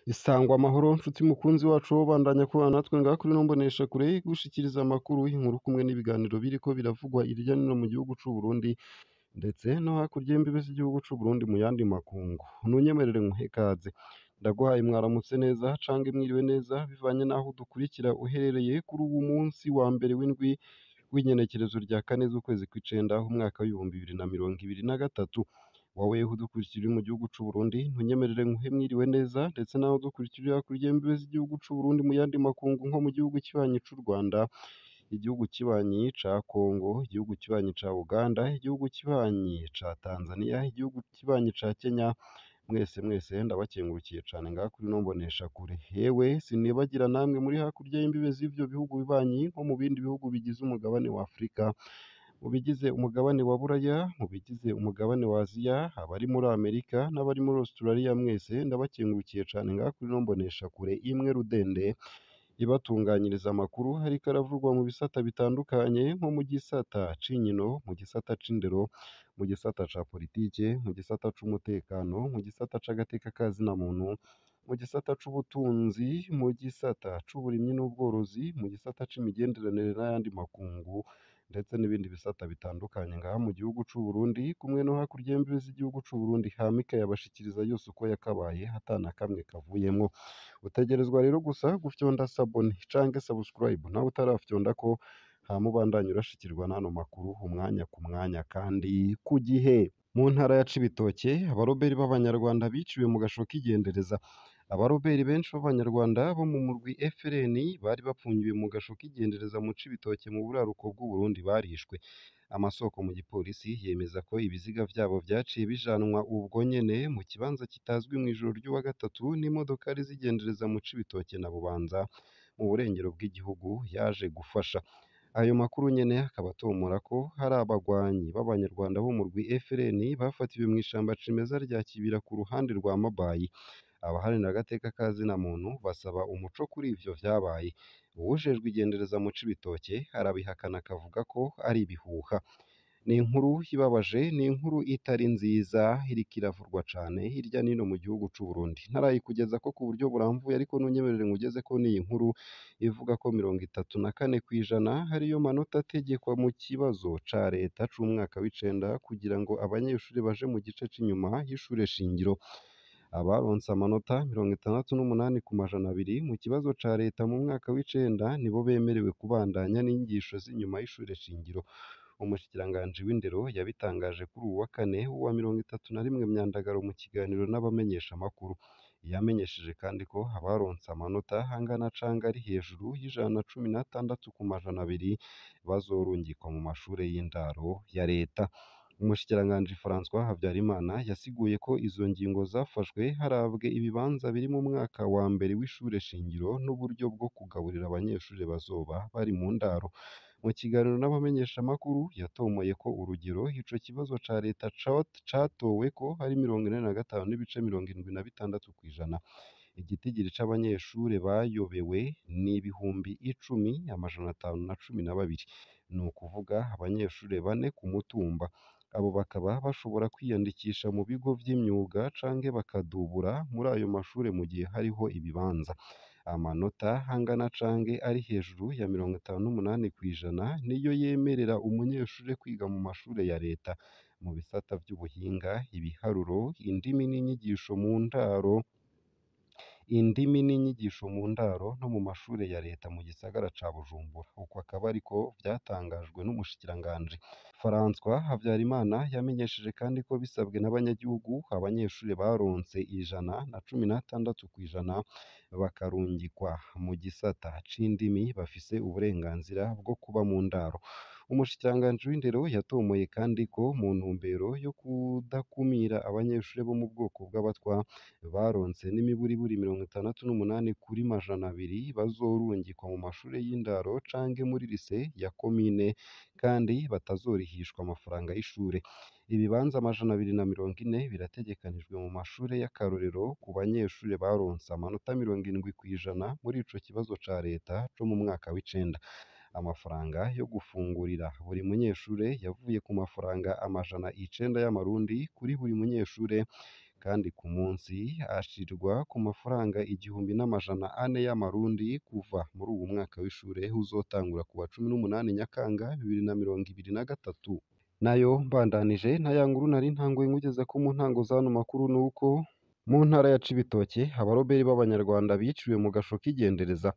Isangwa amahoro nshuti mukunzi wacu wobandanya kubana natwe ngaha kuri ino mboneshakure igushikiriza amakuru y'inkuru kumwe n'ibiganiro biriko biravugwa irya nino mu gihugu c'u Burundi ndetse no hakurya y'imbibe z'igihugu c'u Burundi mu yandi makungu. Ntunyemerere nkuhe ikaze, ndaguhaye mwaramutse neza canke mwiriwe neza bivanye n'aho udukurikira uherereye kuri uwu munsi wa mbere w'indwi w'ingenekerezo rya kane z'ukwezi kw'icenda umwaka w'2023. Wowe udukurikira uri mu gihugu c'u Burundi ntunyemerere nkuhe mwiriwe neza ndetse nawe udukurikira uri hakurya y'imbibe z'igihugu c'u Burundi mu yandi makungu nko mu gihugu kibanyi c'u Rwanda, igihugu kibanyi ca Congo, igihugu kibanyi ca Uganda, igihugu kibanyi ca Tanzania, igihugu kibanyi ca Kenya, mwese mwese ndabakengurukiye cane ngaha kuri ino mboneshakure. Yewe sinibagira namwe muri hakurya y'imbibe z'ivyo bihugu bibanyi nko mu bindi bihugu bigize umugabane wa Afurika, mu bigize umugabane wa Buraya, mu bigize umugabane wa Aziya, abari muri Amerika n'abari muri Australia mwese ndabakengurukiye cane ngaha kuri ino mboneshakure imwe rudende ibatunganyiriza amakuru ariko aravugwa mu bisata bitandukanye nko mu gisata c'inkino, mu gisata c'indero, mu gisata ca politike, mu gisata c'umutekano, mu gisata c'agateka ka zina muntu, mu gisata c'ubutunzi, mu gisata c'uburimyi n'ubworozi, mu gisata c'imigenderanire n'ayandi makungu ndetse n'ibindi bisata bitandukanye ngaha mu gihugu c'u Burundi kumwe no hakurya y'imbibe z'igihugu c'u Burundi hama ikayabashikiriza yose uko yakabaye ata na kamwe kavuyemwo. Utegerezwa rero gusa gufyonda sabone canke subscribe nawe utarafyondako hama ubandanye urashikirwa n'ano makuru umwanya ku mwanya kandi ku gihe. Mu ntara ya Cibitoke abaroberi b'Abanyarwanda biciwe mu gasho k'igendereza. Abaroberi benshi b'Abanyarwanda bo mu murwi FLN bari bapfungiwe mu gasho k'igendereza mu Cibitoke mu buraruko bw'u Burundi barishwe. Amasoko mu gipolisi yemeza ko ibiziga vyabo vyaciye bijanwa ubwo nyene mu kibanza kitazwi mw'ijoro ry'uwa gatatu n'imodokari z'igendereza mu Cibitoke na Bubanza mu burengero bw'igihugu yaje gufasha. Ayo makuru nyene akaba atomora ko hari abagwanyi b'Abanyarwanda bo mu murwi FLN bafatiwe mw'ishamba cimeza rya Kibira ku ruhande rwa Mabayi. Abaharanira agateka ka zina muntu basaba umuco kuri ivyo vyabaye. Uwujejwe igendereza mu Cibitoke arabihakana akavuga ko ari ibihuha. Ni inkuru ibabaje, ni inkuru itari nziza iriko iravurwa cane hirya n'ino mu gihugu c'u Burundi. Ntarayikugezako ku buryo burambuye ariko ntunyemerere nkugezeko n'iyi nkuru ivuga ko 34% ariyo manota ategekwa mu kibazo ca leta c'umwaka w'icenda kugira ngo abanyeshure baje mu gice c'inyuma y'ishure shingiro. Abaronse amanota 68 ku 200 mu kibazo ca leta mu mwaka w'icenda nibo bemerewe kubandanya n'inyigisho z'inyuma y'ishure shingiro. Umushikiranganji w'indero yabitangaje kuri uwu wa kane w'uwa 31 Myandagaro mu kiganiro n'abamenyeshamakuru. Yamenyesheje kandi ko abaronse amanota angana canke ari hejuru y'116 ku 200 bazorungikwa mu mashure y'indaro ya leta. Umushikiranganji François Habyarimana yasiguye ko izo ngingo zafashwe harabwe ibibanza biri mu mwaka wa mbere w'ishure shingiro n'uburyo bwo kugaburira abanyeshure bazoba bari mu ndaro. Mu kiganiro n'abamenyeshamakuru yatomoye ko urugero ico kibazo ca leta catoweko ari 45.76%. Igitigiri c'abanyeshure bayobewe ni 10,512, ni ukuvuga abanyeshure bane ku mutumba. Abo bakaba bashobora kwiyandikisha mu bigo vy'imyuga canke bakadubura muri ayo mashure mu gihe hariho ibibanza. Amanota angana canke ari hejuru ya 58% niyo yemerera umunyeshure kwiga mu mashure ya leta mu bisata vy'ubuhinga, ibiharuro, indimi n'inyigisho mu ndaro indimi n'inyigisho mu ndaro no mu mashure ya leta mu gisagara ca Bujumbura. Uko akaba ariko vyatangajwe n'umushikiranganji François Habyarimana. Yamenyesheje kandi ko bisabwe n'abanyagihugu abanyeshure baronse 116% bakarungikwa mu gisata c'indimi bafise uburenganzira bwo kuba mu ndaro. Umushikiranganji w'indero yatomoye kandi ko mu ntumbero yo kudakumira abanyeshure bo mu bwoko bw'abatwa baronse n'imiburiburi 68 kuri 200 bazorungikwa mu mashure y'indaro canke muri lise ya komine kandi batazorihishwa amafaranga y'ishure. Ibibanza 240 birategekanijwe mu mashure y'akarorero ku banyeshure baronse amanota 70% muri ico kibazo ca leta co mu mwaka w'icenda. Amafaranga yo gufungurira buri munyeshure yavuye ku mafaranga 900 y'amarundi kuri buri munyeshure. kandi ku munsi ashirwa ku mafaranga 1400 y'amarundi kuva muri uwu mwaka w'ishure uzotangura kuwa 18 Nyakanga 2023. Nayo mbandanije na ya nkuru nari ntanguye nkugeza ko mu ntango z'ano makuru nuko mu ntara ya Cibitoke abaroberi b'abanyarwanda biciwe mu gasho k'igendereza.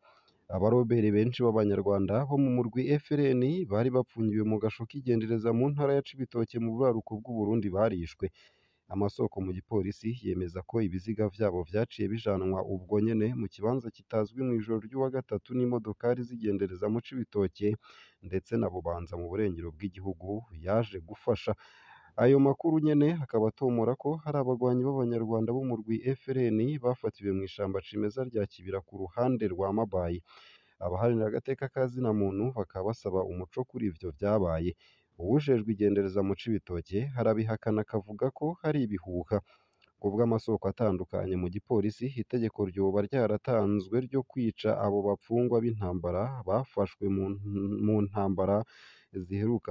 Abaroberi benshi b'abanyarwanda bo mu murwi FRN bari bapfungiwe mu gasho k'igendereza mu ntara ya Cibitoke mu buraruko bw'Uburundi barishwe. Amasoko mu gipolisi yemeza ko ibiziga vyabo vyaciye bijanwa ubwo nyene mu kibanza kitazwi mw'ijoro ry'uwa gatatu n'imodokari z'igendereza mu Cibitoke ndetse na Bubanza mu burengero bw'igihugu yaje gufasha. Ayo makuru nyene akaba atomora ko hari abagwanyi b'abanyarwanda b'umurwi FRN bafatiwe mw'ishamba cimeza rya Kibira ku ruhande rwa Mabayi. Abaharanira agateka ka zina muntu bakaba basaba umuco kuri ivyo vyabaye. Uwujejwe igendereza mu Cibitoke arabihakana akavuga ko hari ibihuha. Kubw'amasoko atandukanye mu gipolisi, itegeko ryoba ryaratanzwe ryo kwica abo bapfungwa b'intambara bafashwe mu ntambara ziheruka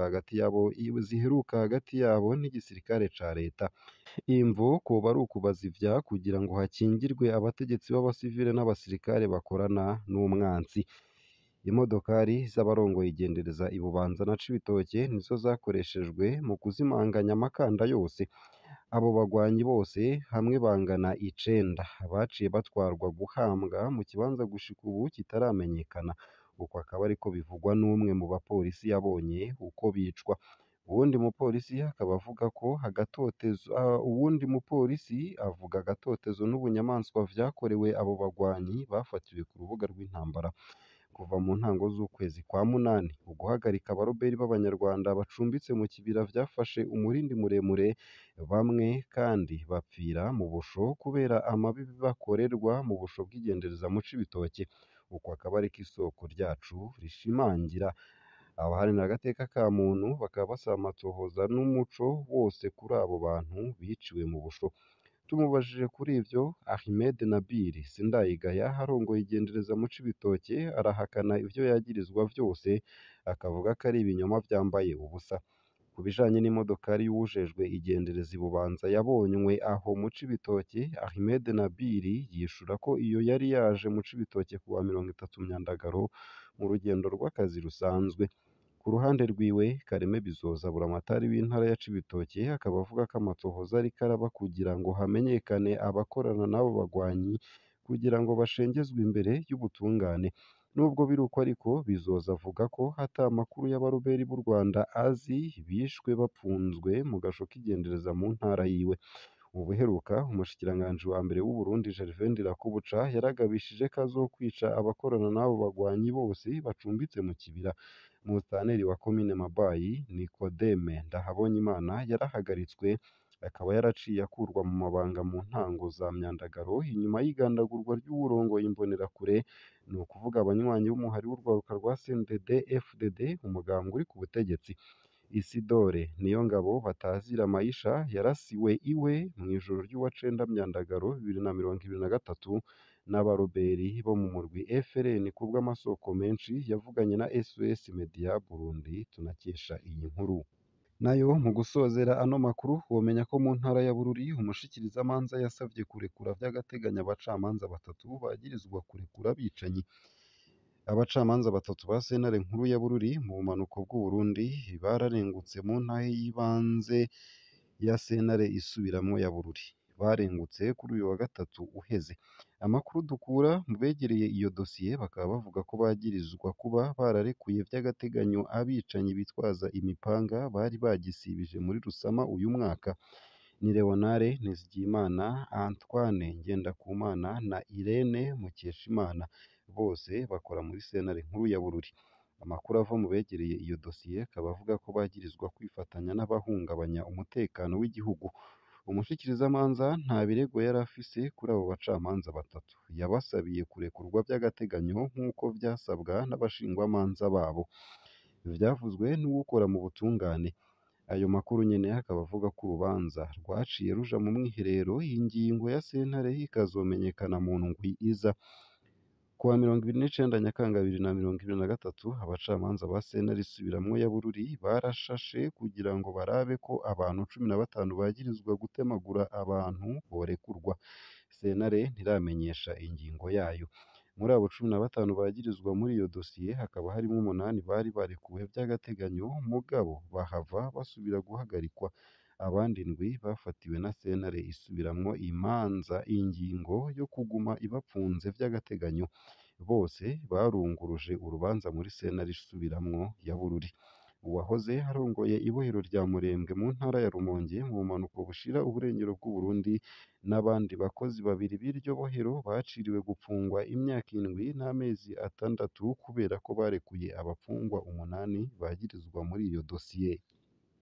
hagati yabo n'igisirikare ca leta. Imvo kwoba ari ukubazivya kugira ngo hakingirwe abategetsi b'abasivile n'abasirikare bakorana n'umwansi. Imodokari z'abarongoye igendereza i Bubanza na Cibitoke nizo zakoreshejwe mu kuzimanganya amakanda yose. Abo bagwanyi bose hamwe bangana 9 baciye batwarwa guhambwa mu kibanza gushika ubu kitaramenyekana. Uko akaba ariko bivugwa n'umwe mu bapolisi yabonye uko bicwa. Uwundi mupolisi akaba avuga ko agatotezo uwundi mupolisi avuga agatotezo n'ubunyamaswa vyakorewe abo bagwanyi bafatiwe ku rubuga rw'intambara. Kuva mu ntango z'ukwezi kwa munani, uguhagarika abaroberi b'abanyarwanda bacumbitse mu kibira vyafashe umurindi muremure, bamwe kandi bapfira mu busho kubera amabi bakorerwa mu busho bw'igendereza mu Cibitoke. Uko akaba ariko isoko ryacu rishimangira. Abaharanira agateka ka muntu bakaba basaba amatohoza n'umuco wose kuri abo bantu biciwe mu busho. Tumubajije kuri ivyo, Ahmed Nabil Sindayigaya arongoye igendereza mu Cibitoke arahakana ivyo yagirizwa vyose, akavuga ko ari ibinyoma vyambaye ubusa. Ku bijanye n'imodokari y'uwujejwe igendereza i Bubanza yabonywe aho mu Cibitoke, Ahmed Nabil yishura ko iyo yari yaje mu Cibitoke kuwa 30 Myandagaro mu rugendo rw'akazi rusanzwe. Ku ruhande rwiwe, Kareme Bizoza buramatari w'intara ya Cibitoke akaba avuga ko amatohoza ariko araba kugira ngo hamenyekane abakorana n'abo bagwanyi kugira ngo bashengezwe imbere y'ubutungane. Nubwo biri uko ariko, Bizoza avuga ko ata makuru y'abaroberi b'u Rwanda azi bishwe bapfunzwe mu gasho k'igendereza mu ntara yiwe. Ubuheruka umushikiranganji wa mbere w'Uburundi Gervais Ndirakobuca yaragabishije ko azokwica abakorana n'abo bagwanyi bose bacumbitse mu kibira. Musitanteri wa komine Mabayi Nikodeme Ndahabonyimana yarahagaritswe akaba yaraciye akurwa mu mabanga mu ntango za Myandagaro inyuma y'igandagurwa ry'uwurongoye imbonerakure, ni ukuvuga abanywanyi b'umuhari w'urwaruka rwa CNDD FDD umugambwe uri ku butegetsi. Isidore Niyongabo batazira Maisha yarasiwe iwe mw'ijoro ry'uwa 9 Myandagaro 2023 n'abaroberi bo mu murwi FRN kubw'amasoko menshi yavuganye na SOS Media Burundi tunakesha iyi nkuru. Nayo mu gusozera ano makuru womenya ko mu ntara ya Bururi umushikirizamanza yasavye kurekura vy'agateganyo abacamanza batatu bagirizwa kurekura abicanyi. Abacamanza batatu ba sentare nkuru ya Bururi mu bumanuko bw'Uburundi bararengutse mu ntahe y'ibanze ya sentare isubiramwo ya Bururi. Barengutse kuri uyu wa gatatu uheze. Amakuru dukura mu begereye iyo dosiye bakaba bavuga ko bagirizwa kuba bararekuye vy'agateganyo abicanyi bitwaza imipanga bari bagisibije muri Rusama uyu mwaka. Ni Leonard Nizigiyimana, Antoine Ngendakumana na Irene Mukeshimana, bose bakora muri sentare nkuru ya Bururi. Amakuru ava mu begereye iyo dosiye akaba avuga ko bagirizwa kwifatanya n'abahungabanya umutekano w'igihugu. Umushikirizamanza nta birego yari afise kuri abo bacamanza batatu. Yabasabiye kurekurwa vy'agateganyo nk'uko vyasabwa n'abashingwamanza babo. Vyavuzwe n'uwukora mu butungane. Ayo makuru nyene akaba avuga ko urubanza rwaciye ruja mu mwiherero, ingingo ya sentare ikazomenyekana mu ndwi iza. Kuwa 29 Nyakanga 2023, abacamanza ba sentare isubiramwo ya Bururi barashashe kugira ngo barabe ko abantu 15 bagirizwa gutemagura abantu borekurwa. Sentare ntiramenyesha ingingo yayo. Muri abo 15 bagirizwa muri iyo dosiye hakaba harimwo 8 bari barekuwe vy'agateganyo mugabo bahava basubira guhagarikwa. Abandi 7 bafatiwe na sentare isubiramwo imanza ingingo yo kuguma ibapfunze vy'agateganyo. Bose barunguruje urubanza muri sentare isubiramwo ya Bururi. Uwahoze arongoye ibohero rya Murembwe mu ntara ya Rumonge mu bumanuko bushira uburengero bw'Uburundi n'abandi bakozi babiri b'iryo bohero baciriwe gupfungwa imyaka 7 n'amezi 6 kubera ko barekuye abapfungwa 8 bagirizwa muri iyo dosiye.